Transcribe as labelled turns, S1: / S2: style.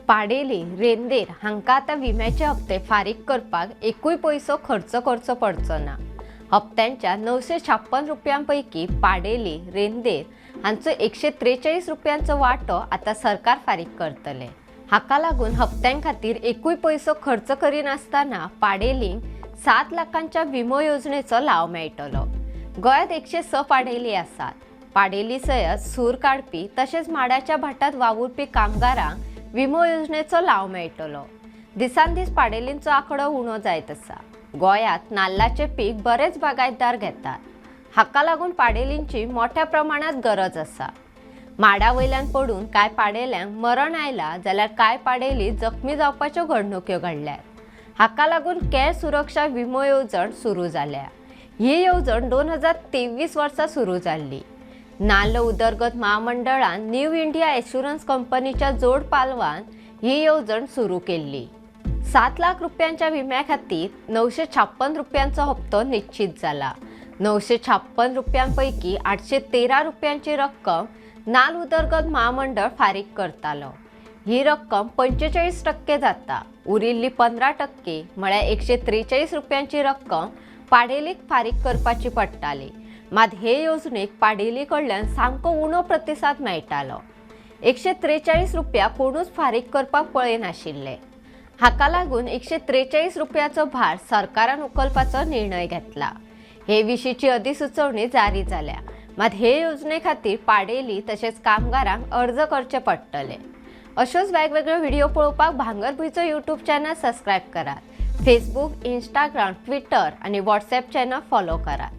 S1: पाडेली, रेंदेर हांकां आतां विम्याचे हप्ते फारीक करपाक एकूय पयसो खर्च करचो पडचो ना. हप्त्यांच्या 956 रुपयां पैकी पाडेली, रेंदेर हांचो 143 रुपयांचो वांटो आतां सरकार फारीक करतले. हाका लागून हप्त्यां खातीर एकूय पयसो खर्च करिनासतना पाडेलींक 7 लाखांच्या विमो येवजणेचो लाव मेळटलो. गोंयांत 106 पाडेली आसात. पाडेली सयत सूर काडपी तशेंच माडाच्या भाटांत वावुरपी कामगारांक विमो येवजणेचो लाव मेळटलो. दिसान दीस पाडेलींचो आंकडो उणो जायत आसा. गोंयांत नाल्लाचें पीक बरेच बागायतदार घेतात. हाका लागून पाडेलींची मोठ्या प्रमाणांत गरज आसा. माडा वयल्यान पडून कांय पाडेल्यांक मरण आयलां जाल्यार कांय पाडेली जखमी जावपाच्यो घडणुक्यो घडल्यात. हाका लागून केअर सुरक्षा विमो येवजण सुरू जाल्या. ही येवजण 2023 वर्सा सुरू जाल्ली. नाल्ल उदरगत म्हामंडळान न्यू इंडिया एश्युरन्स कंपनीच्या जोड पालवान ही येवजण सुरू केल्ली. 7 लाख रुपयांच्या विम्या खातीर 956 रुपयांचो हप्तो निश्चित जाला. 956 रुपयांपैकी 813 रुपयांची रक्कम नाल उदरगत म्हामंडळ फारीक करतालो. ही रक्कम 45% जाता. उरिल्ली 15% म्हळ्यार 143 रुपयांची रक्कम पाडेलीक फारीक करपाची पडटाली. मात हे येवजणेक पाडेली कडल्यान सामको उणो प्रतिसाद मेळटालो. 143 रुपया कोणूच फारीक करपाक पळयनाशिल्ले. हाका लागून 143 रुपयाचो भार सरकारान उखलपाचो निर्णय घेतला. हे विशींची अधिसुचोवणी जारी जाल्या. मात हे येवजणे खातीर पाडेली तशेंच कामगारांक अर्ज करचे पडटले. अश्योच वेगवेगळ्यो व्हिडिओ पळोवपाक भांगरभूंयचो यूट्यूब चॅनल सबस्क्रायब करात. फेसबूक, इंस्टाग्राम, ट्विटर आनी व्हॉट्सएप चॅनल फॉलो करात.